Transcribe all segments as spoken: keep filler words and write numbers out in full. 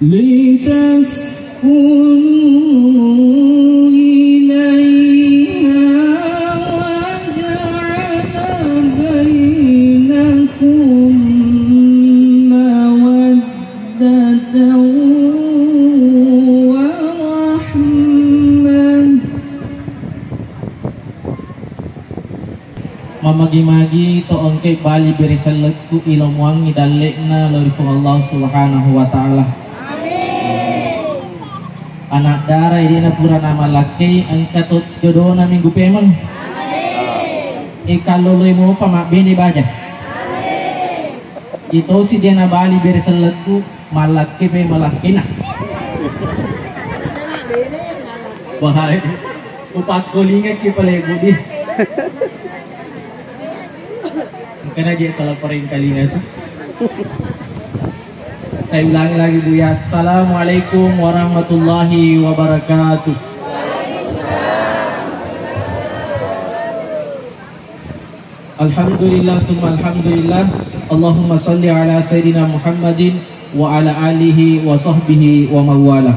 لتسكنوا إليها وجعل بينكم مودة ورحمة. Mamagi-magi to engkai bali bere sellekku ilomuangngi dalle'na lao ri Puang Allah Subhanahu wa Ta'ala. Anak dara idina pura namallakkei engka to jodona minggu pemeng. E, kalloloi mopa mabbene baja. Itosi de nabali bere sellekku, mallakke pe mallakkena. Bahaya. Upakkolingekki pale Budi. Engkana je salah parengkalinga tu. Saya ulangi lagi, Buya. Assalamualaikum warahmatullahi wabarakatuh. Alhamdulillah summa alhamdulillah. Allahumma salli ala sayyidina Muhammadin wa ala alihi wa sahbihi wa mawala.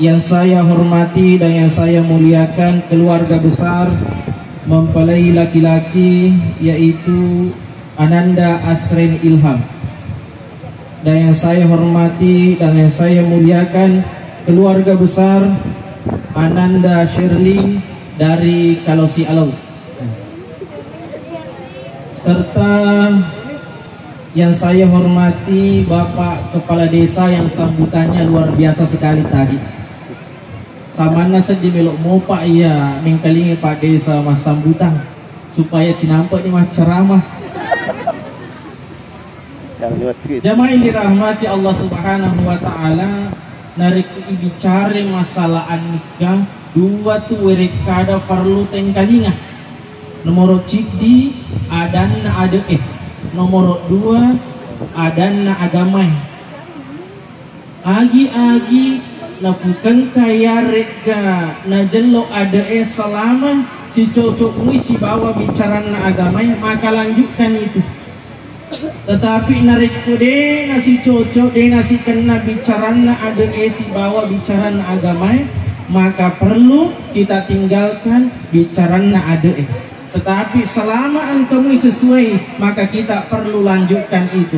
Yang saya hormati dan yang saya muliakan keluarga besar mempelai laki-laki, yaitu Ananda Asren Ilham. Dan yang saya hormati dan yang saya muliakan keluarga besar Ananda Sherling dari Kalosi Alau. Serta yang saya hormati Bapak Kepala Desa yang sambutannya luar biasa sekali tadi. Samanna seddi melo mopa iya mengkalingi Pak Desa massambutang supaya cinampe ni maccarama. Jamaah yang dirahmati Allah Subhanahu wa Ta'ala, narekko ibicara masalah annikah, dua tu werekkada perlu tengkalinga. Nomoro ciddi, adanna ade'e. Nomoro dua, adanna agamae. Agi-agi napukengka yaregga najello ade'e salama, sicocok mui sibawa bicaranna agamae, maka lanjutkan itu. Tetapi narekko de nasicocok, de nasikenna bicaranna ade'e sibawa bicaranna agamae, maka perlu kita tinggalkan bicaranna ade'e. Tetapi selama engka mui sesuai, maka kita perlu lanjutkan itu.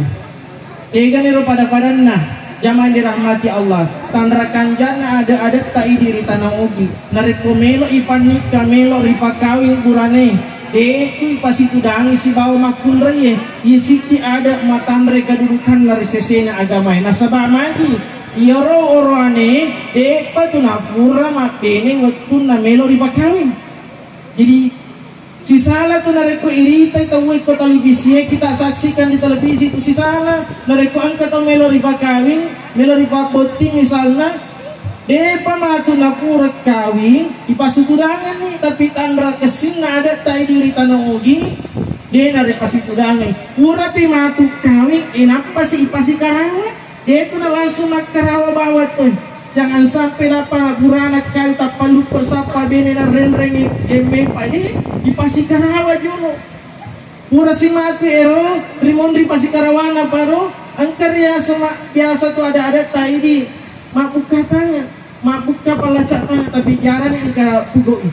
Teganiro pada-padanna, jamaah dirahmati Allah, tanra kanjanna ade-adetta idi ri Tana Ogi. Narekko melo ipannikka, melo ripakawing burane, de'tu ipasitudangi sibawa makkunraie, iye siddi ade matanre kedudukanna ri sesena agamae. Nasaba magi, iyaro oroane de'pa tu napura mabbene wettunna melo ripakawing. Jadi, sisala tu narekko iritai tauwe ko televisie, kita saksikan di televisi tu sisala. Narekko engka tau melo ripakawing, melo ripabotting misalna, de'pa matu napura kawing, ipasitudangenni, tapi tanra kessinna adetta idi ri Tana Ogi, de naripasitudangenni. Purapi matu kawing, e nappasi ipasikarawa. De'tu na langsung makkarawa bawang tu. Jangan sampai dapat burana kau tappa lupa sappa bene na renreng emme pade ipasikarawa jolo. Pura si matu ero rimonri pasikarawana paro engka riasa ma-, biasa tu ada-ada taidi mabbukka tangan, mabbukka palaca tangan, tapi jarang engka pugoi.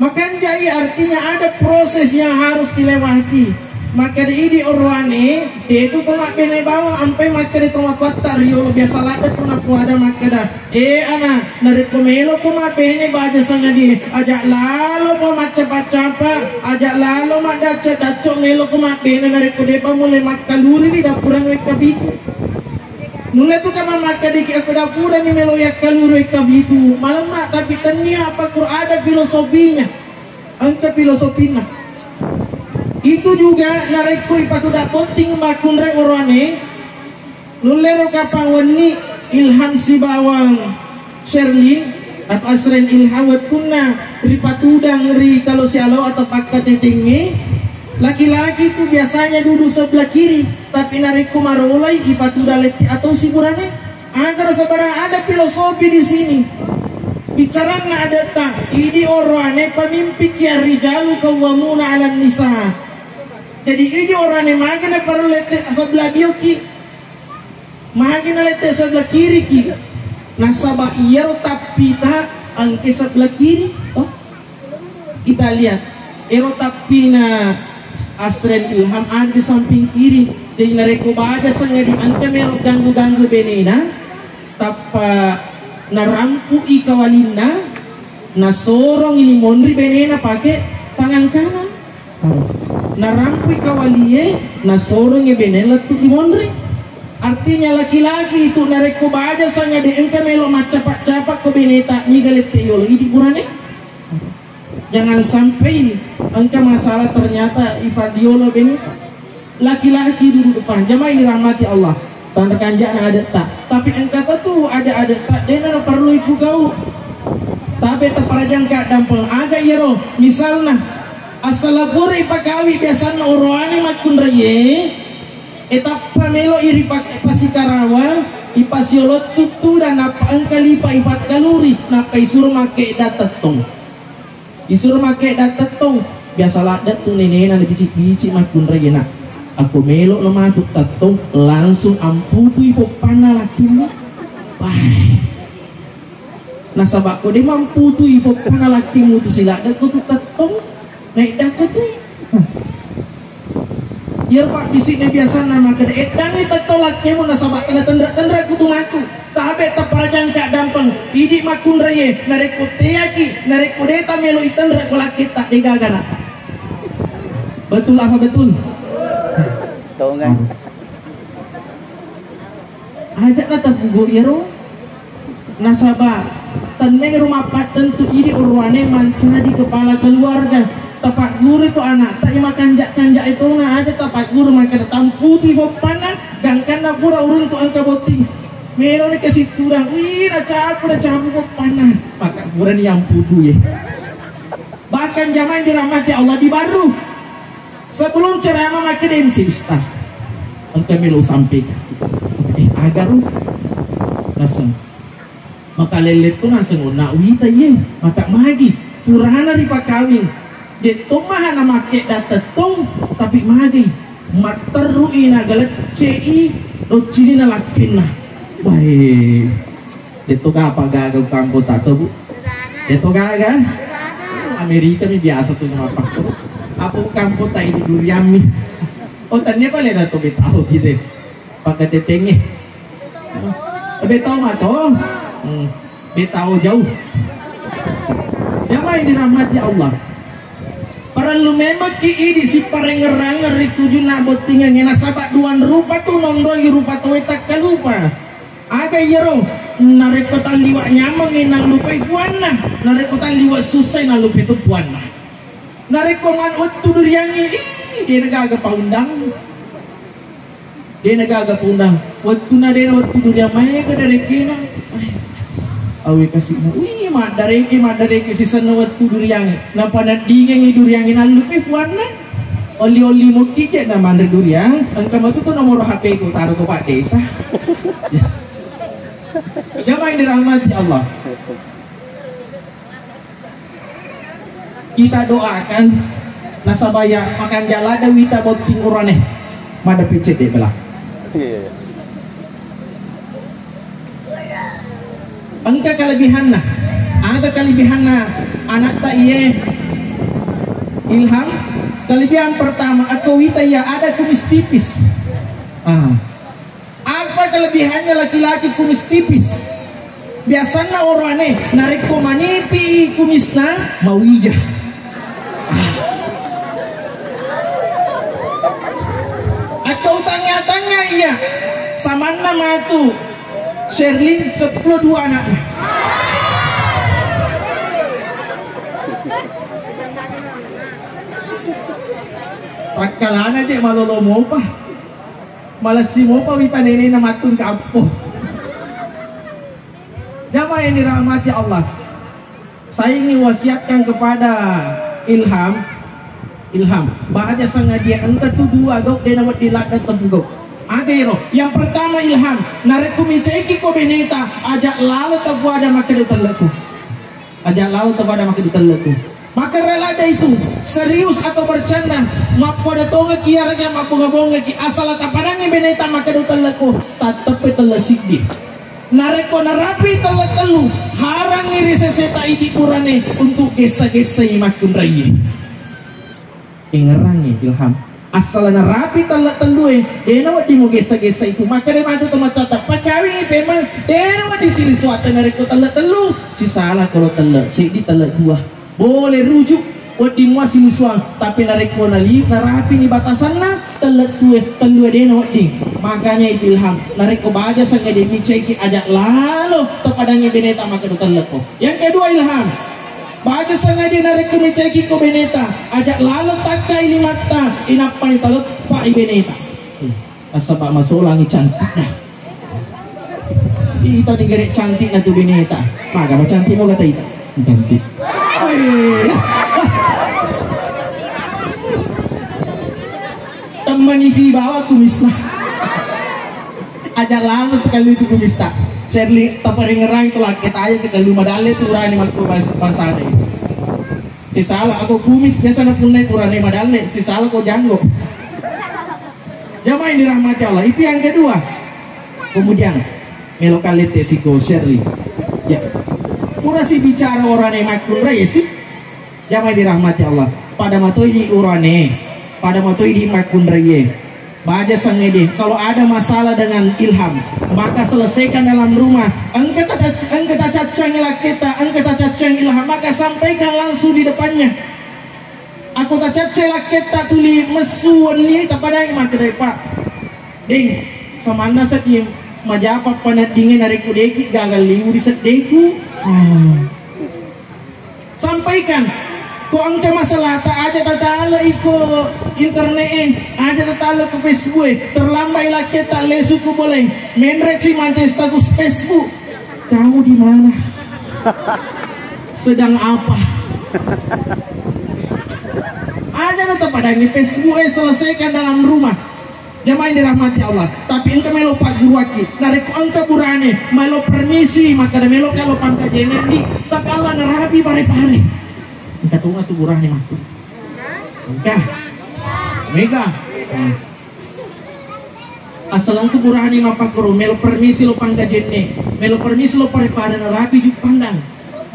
Makanjai artinya ada proses yang harus dilewati. Makkeda idi oroane, de'tu to mabbene bawang, ampai makkeda to matoatta riolo biasa ladde tu napoada makkeda, "E ana, narekko melo ko mabbene baja sangadi, aja lalo ko maccapa-capa, aja lalo maddacco-dacco melo ko mabbene narekko de'pa mulai makkaluri ri dapurang wekka pitu." Nulle tu ka mammakkadiki akko dapurani melo yakkaluru wekka pitu. Malemma, tapi tennia apa Qur'an ada filosofinya. Engka filosofina. Itu juga narekko ipatuda botting makkunrai oroane, nullero kapang wenni Ilham sibawang Sherlyn atau Asren Ilham wettunna ripatudang ri kalo sialo atau pakkatetengnge, laki-laki itu biasanya duduk sebelah kiri, tapi narekko marolai ipatudang letti atau siburane. Agaro sabarang ada filosofi di sini. Bicaranna adatta, idi oroane pamimpiki arrijalu qawwamuna 'alan nisa. Jadi idi oroane magana parellu lette sebelah bioki. Magi nalette sebelah kiri ki? Nasaba iyaro tappita engka sebelah kiri, toh? Kita lihat, ero tappina Asren Ilham ada di samping kiri. Jadi narekko baja sangadi engka melo ganggu-ganggu benena, tappa narampu'i kawalinna, nasorongi limonri benena pake tangan kanan. Narampui kawalie, nasorongi bene lettu limonri. Artinya laki-laki itu narekko baja sangadi engka melo maccapa-capa ko beneta, niga lette yolo idi burane. Jangan sampai ini engka masalah ternyata ifadiolo beneta. Laki-laki duduk depan. Jamaah ini rahmati Allah. Tanra kanjana adetta. Tapi engka tetu ada adetta dena na perlu ipugau. Tabe taparajangka dampeng aga iyaro. Misalna, asala pura ipakawi biasanna oroane makkunraie, etappa melo iri pasikarawa, ipasiolottu tu dan nappa engka lipa ipakkaluri, nappa isuro makke datettong. Isuro makke datettong, biasa ladde tu nenena napici-pici makkunrai nak. Aku melo no matu tettong, langsung amputui poppanna lakimmu. Wah. Nasaba ko de mamputui poppanna lakimmu tu siladde ko tu tettong, naik daku tu. Iyaro pabbisi'na biasanna makkeda, "Eddangngi tettong lakkemu nasaba natenre-tenre kutu matu." Tabe taparajangka dampeng, idi makkunraie, narekko teaki, narekko de tamelo itenre ko lakketta, de gaga nata. Betul apa betul? Tongan. Aja na tapugo iyaro. Nasaba tenneng rumah pattentu idi oroane mancaji kepala keluarga. Tapagguru tu anak ta ima kanja-kanja itona aja tapagguru makkeda tamputi foppanna gangkanna pura uruntu engka botting. Melo ni kasitturang, wih, nacapu, nacapu foppanna. Maka purani yang pudu ye. Bahkan jamaah yang dirahmati Allah di baru. Sebelum ceramah makkeda si ustaz, engka melo sampaikan. Eh, agaru naseng. Maka lele tu naseng onna wita ye, maka magi. Purana ripakawing. De to maha na makke datettong, tapi magi. Matterui na galeccei doccinina lakkenna. Baik. Detto gapa gaga kampota to, Bu? Detto gaga? Amerika mi biasa tu mapakko. Apa kampota ini durian mi. Oh, tanya pale na to betau gitu. Pakai tetenge. Betau mato. Hmm. Betau jauh. Jamaah yang dirahmati Allah. Parellu memekki idi siparengerangeng ri tujunna bottingengnge nasaba duang rupa tu nonroi rupa tauwe takkalupa. Aga iyaro? Narekko talliwa nyamengngi nallupai puanna, narekko talliwa sussai nallupai tu puanna. Narekko man wettu duriangngi, ih, dena gaga paundang. Dena gaga paundang. Wettuna dena wettu duriang maega darekena. Ai, awe kasi'na. Ih, maddareke, maddareke sisenna wettu duriangngi. Napaneddingengngi duriangngi nallupai puanna. Olli-olli mukki je na manre duriang, engka matu tu nomoro H P ku taro ko Pak Desa. Jamaah yang dirahmati Allah. Kita doakan nasaba ya makanja lada wita botting urane. Mada pecet de bela. Iya, iya. Engka kelebihanna. Ada kelebihanna anak tak iye Ilham. Kelebihan pertama, aku wita ya ada kumis tipis. Ah. Apa kelebihannya laki-laki kumis tipis? Biasanna oroane narekko manipi kumisna mawija. Atau tanya-tanya iya samanna matu Sherlyn sepuluh dua anaknya. Pakkalana je malolo mopa. Malessi mopa wita nenena mattung kappo. Jamaah yang dirahmati Allah. Saya ingin wasiatkan kepada Ilham. Ilham, baja sangadia engka tu dua gau dena wedding ladda tepugau. Aga ero? Yang pertama Ilham, narekko micaiki ko beneta, aja lalo tapuada makkeda telleku. Aja lalo tapuada makkeda telleku. Makkeda ladde itu, serius atau bercanda, mappada tongekki iyarega mabbonga-bongaki, asala tapadangngi beneta makkeda telle'ko, tatteppe telle siddi. Narekko narapi telle tellu, harangngi ri seseta idi burane untuk gessa-gessai makkunraie. Ingerangngi Ilham. Assala narapi telle tellue, dena wedding mugessa-gessa itu. Makkeda matu tomatoatta, pakawingi pemeng, dena wedding silisuatta narekko telle tellu, sisala kolo telle, seddi telle dua. Boleh rujuk, wedding mua silisuang, tapi narekko nali-, narapini batasanna, telle tue, tellue dena wedding. Makanya itu Ilham, narekko baja sangngede micaiki aja lalo, tapadangngi beneta makkeda telle'ko. Yang kedua Ilham, baja sangadi narekko micaiki ko beneta, aja lalo takkai limatta, inappani taleppai beneta. Nasaba masolangi cantikna. Ita digere cantikna tu beneta. Maga mo cantik mo kata ita. Cantik. Temmani ki bawa kumisna. Aja lalo tekallu itu kumista. Sherly, taparingerang tu lakke tayo kita lu madalle tu urane makku bangsa, bangsane. Sisala aku kumis biasa na punnai urane madalle, sisala ko janggo. Jamaah yang dirahmati Allah, itu yang kedua. Kemudian melo kalette siko Sherly. Ya. Pura si bicara orane makkunrai sih. Jamaah dirahmati Allah. Pada matoi di urane, pada matoi di makkunraie. Baja sangede, kalau ada masalah dengan Ilham, maka selesaikan dalam rumah. Engka ta-, engka tacaccangi lakketa, engka tacaccangi Ilham, maka sampaikan langsung di depannya. Aku tacacce lakketa tuli messu wenni, tapadai makkeda, Pak. Deng, samanna seddi majapa paneddinge narekko deki gagal liwu di seddeku. Ah. Sampaikan, ko engka masalahta aja tatale iko internet e, aja tatale ko Facebook e, terlambat i lakketa lesu ko boleh, menrek si mante status Facebook. Kamu di mana? Sedang apa? Aja na tapadangi Facebook e, selesaikan dalam rumah. Jamaah yang dirahmati Allah, tapi engka melo pagguruaki, narekko engka burane melo permisi, makkeda melo kalo pangkajenendi, tapi Allah narapi pare-pare. Engka tonga tu burane makku. Engka. Mega. Hmm. Asal engka burane mappakkuro, melo permisi lo pangkajenne, melo permisi lo pare-pare narapi ju pandang.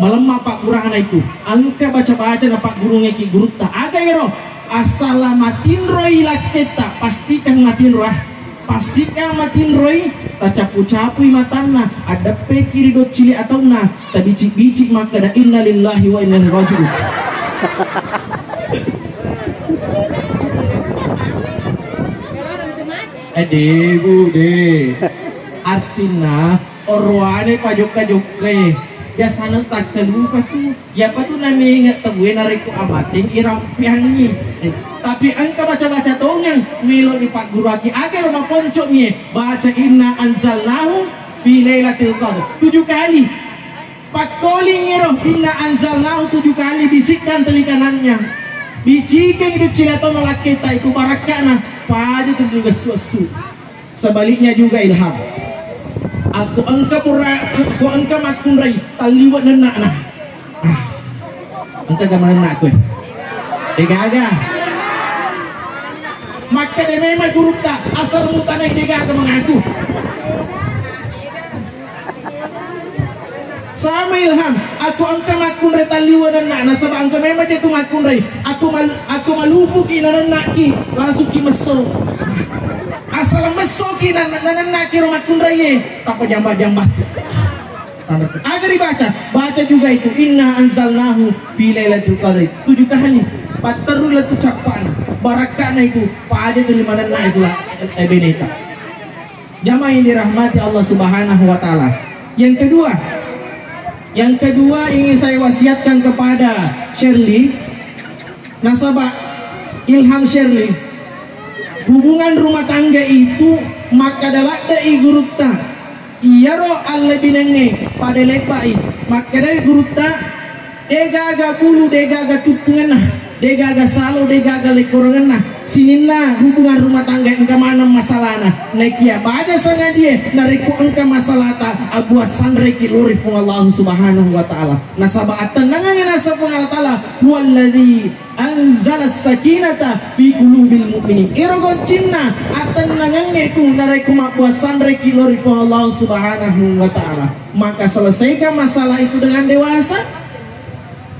Malemma paggurana itu, engka baca-baca napaggurungeki gurutta. Aga ero? Asala matinroi lakketta, pastikan matinro, ah. Pastikan matinroi, tacappu-cappui matanna, addeppeki ri doccili ataunna, tabici-bici makkeda, "Innalillahi wa inna ilaihi raji'un." Eh, de, Bu, de. Artinna, oroane pajokka-jokkae. Biasana takkalupa tu. Iyapa tu namenge tauwe narekko amateng irampeangngi. Eh, tapi engka baca-baca tongeng melo dipagguruaki, aga ro maponco'mi e, baca inna anzalnahu fi lailatul qadr tujuh kali. Pakkolingiro inna anzalnahu tujuh kali, bisikkan telinga kanannya. Bicikeng duccili atau lakketa itu barakkana, paja tu digessu-essu. Sebaliknya juga Ilham. Aku engka pura, aku engka makkunrai, talliwe nenna'na. Ah. Engka ga manenna aku. Degaga. Makkeda memang gurutta, asal mutanai degaga mengaku. Sama Ilham, aku engka makkunrai talliwe nenna'na, nasaba engka memang je tu makkunrai. Aku mal-, aku malupuki nanennaki, langsungki messo. Asal messoki nan-, nanennaki ro makkunraie, tappa jamba-jamba. Aga dibaca, baca juga itu, inna anzalnahu fi lailatul qadri tujuh kali. Patterru lettu cappana. Barakkana itu, paja tu limanenna itu la, eh, beneta. Jamaah yang dirahmati Allah Subhanahu wa Ta'ala. Yang kedua, yang kedua ingin saya wasiatkan kepada Sherly, nasaba Ilham Sherly, hubungan rumah tangga itu makkada ladde'i gurutta. Iyaro allebinengnge pada lebba'i. Makkadai gurutta, degaga bulu, degaga tuppungenna, degaga salo, degaga lekkorengenna. Sininna hubungan rumah tangga engka maneng masalahna. Naikia baja sangadie narekko engka masalahta, abuang sanreki lao ri Puang Allah Subhanahu wa Ta'ala. Nasaba attennangengngi naseng Puang Allah Ta'ala, "Huwallazi anzala sakinata fi qulubil mu'minin." Ero goncinna attennangengnge tu narekko mabbuang sanreki lao ri Puang Allah Subhanahu wa Ta'ala. Maka selesaikan masalah itu dengan dewasa.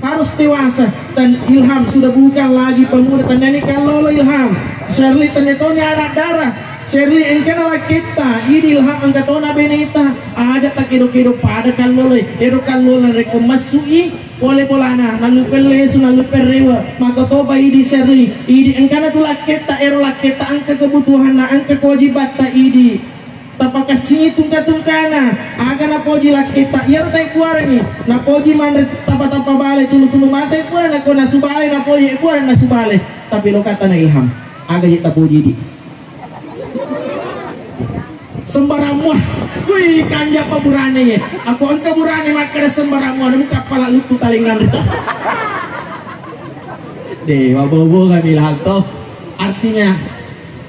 Harus dewasa. Dan Ilham sudah bukan lagi pemuda. Tandani kallolo Ilham. Sherly tandani toni anak dara. Sherly engkana lakketta. Idi Ilham engka tona beneta. Aja takedo-kedo pada kallolo. Ero kallolo rekko massu'i pole bolana. Nallupe lesu, nallupe rewe. Maka toba idi Sherly. Idi engkana tu lakketta. Ero lakketta engka kebutuhanna, engka kewajibatta idi. Tapakassingi tungka-tungkana, aga napoji lakketta, iyaro tae kuarengi, napoji manre tappa-tappa bale, tunu-tunu mate kuareng, nako nasubale, napoji kuareng nasubale. Tapi lo katana Ilham, aga je tapoji di. Sembarang mua, wih, kanja apa burane ye. Aku engka burane makkeda sembarang mua, namu kappala luttu talengan rita. Deh, mabau-bau kami Ilham toh. Artinya,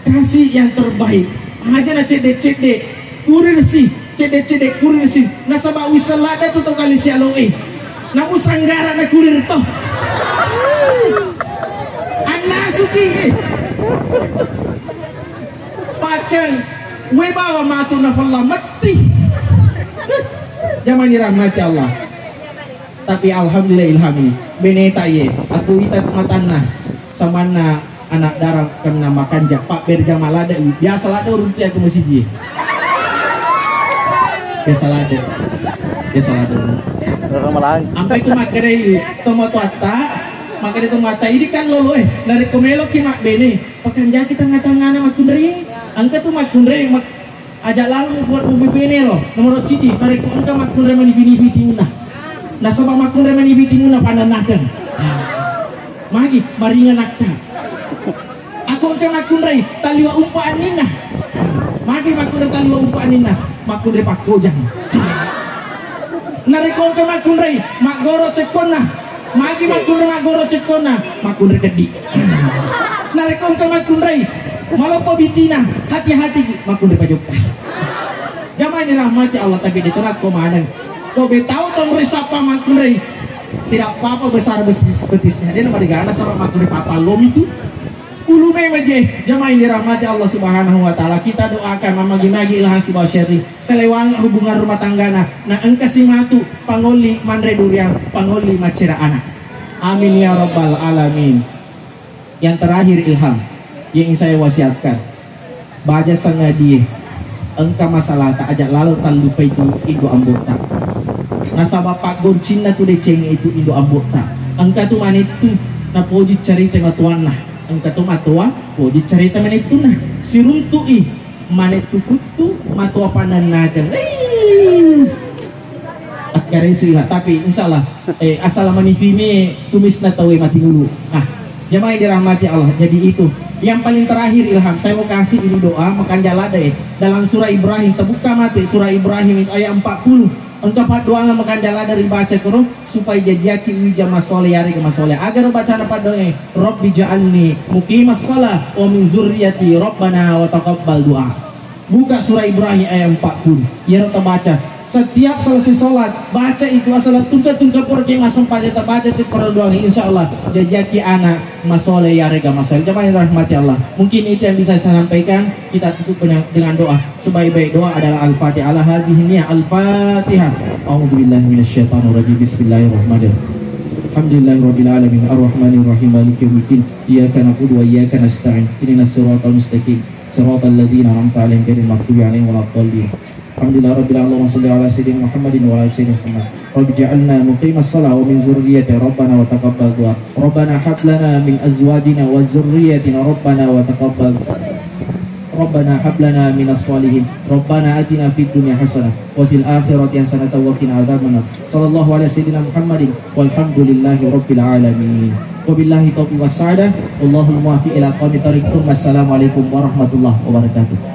kasih yang terbaik. Aja na cedde-cedde. Kurir si, cedde-cedde kurir si. Nasaba wisseng ladde tu to kali si aloe. Namu sanggara na kurir to. Anna suki. Pakkang we bawa matu nafalla matti. Jamani rahmati Allah. Tapi alhamdulillah Ilham ini. Beneta ye. Aku ita matanna. Samanna anak dara kenna makanja, pak berjama ladde, biasa ladde urunti aku masiji. Biasa ladde. Biasa ladde. Ramalang. Ampai ku makkedai tomatoatta, makkedai tomatoatta, idi kallolo e, narekko meloki mabbene, pakanjaki tengah-tengahna makkunrai, engka tu makkunrai, mak-, Aja lalo mubuat mubibene ro, nomoro cidi, narekko engka makkunrai manifi-nifi timunna. Nasaba makkunrai manifi timunna panennakeng. Magi, maringa nakka. Aku engka makkunrai, taliwa umpa anninna. Magi makkunrai taliwa umpa anninna, makkunrai pakkojang. Narekko engka makkunrai, maggoro cekkonna. Magi makkunrai maggoro cekkonna, makkunrai keddi. Narekko engka makkunrai, maloppo bitina, hati-hati makkunrai pajokka. Jamaah ini rahmati Allah, tapi di tengah ko maneng. Ko betau tong risapa makkunrai. Tidak apa-apa besar bes-, betisnya. Dia nama digana sama makkunrai papa lom itu. Ulu memang je, jamaah yang dirahmati Allah Subhanahu wa Ta'ala. Kita doakan mamagi-magi Ilham sibawa Sherly. Selewangi hubungan rumah tanggana. Na engka si matu pangolli manre duriang, pangolli maccera anak. Amin ya rabbal alamin. Yang terakhir Ilham, yang ingin saya wasiatkan. Baja sangadie, engka masalahta aja lalo tallupai tu indo ambo'ta. Nasaba paggoncinna tu deceng itu indo ambo'ta. Engka tu manettu napoji carita matuanna. Engka to matoa, poji carita manettunna. Siruntu'i manettu kuttu matoa panennakeng. Hei! Akkaresu ila, tapi insyaallah, eh, asal manifimi kumisna tauwe mati dulu. Nah, jamaah yang dirahmati Allah. Jadi itu yang paling terakhir Ilham, saya mau kasih ini doa makanja ladde, eh. Dalam surah Ibrahim, terbuka mati surah Ibrahim itu ayat empat puluh. Engka paddoangeng makanja ladde ribaca koro supaya jajiaki wija masole yarega masole. Agar bacana paddoange, "Rabbi ja'alni muqimas shalah wa min zurriyati rabbana wa taqabbal du'a." Buka surah Ibrahim ayat empat puluh. Iyaro tabaca. Setiap selesai sholat, baca itu asal tungka-tungka pura ke masempajang tabaca itu perlu doang. Insya Allah, jajiaki anak masole yarega masole. Jamaah yang rahmati Allah. Mungkin itu yang bisa saya sampaikan. Kita tutup dengan, dengan doa. Sebaik-baik doa adalah Al-Fatihah. Ala hadhihi niyah. Al-Fatihah. A'udzubillahi minasyaitonirrajim. Bismillahirrahmanirrahim. Alhamdulillahirabbil alamin. Arrahmanirrahim. Maliki yaumiddin. Iyyaka na'budu wa iyyaka nasta'in. Ihdinas siratal mustaqim. Siratal ladzina an'amta 'alaihim ghairil maghdubi 'alaihim waladdallin. Alhamdulillahirabbil alamin. Allahumma shalli ala sayyidina Muhammadin wa ala ali sayyidina Muhammad. Rabbi ja'alna muqimas shalah wa min dzurriyyatina rabbana wa taqabbal du'a. Rabbana hab lana min azwajina wa dzurriyyatina rabbana wa taqabbal. Rabbana hab lana minas shalihin. Rabbana atina fid dunya hasanah wa fil akhirati hasanatan wa qina adzabannar. Sallallahu ala sayyidina Muhammadin walhamdulillahi rabbil alamin. Wabillahi taufiq was sa'adah. Wallahul muwaffiq ila aqwamit thariq. Tsumma assalamualaikum warahmatullahi wabarakatuh.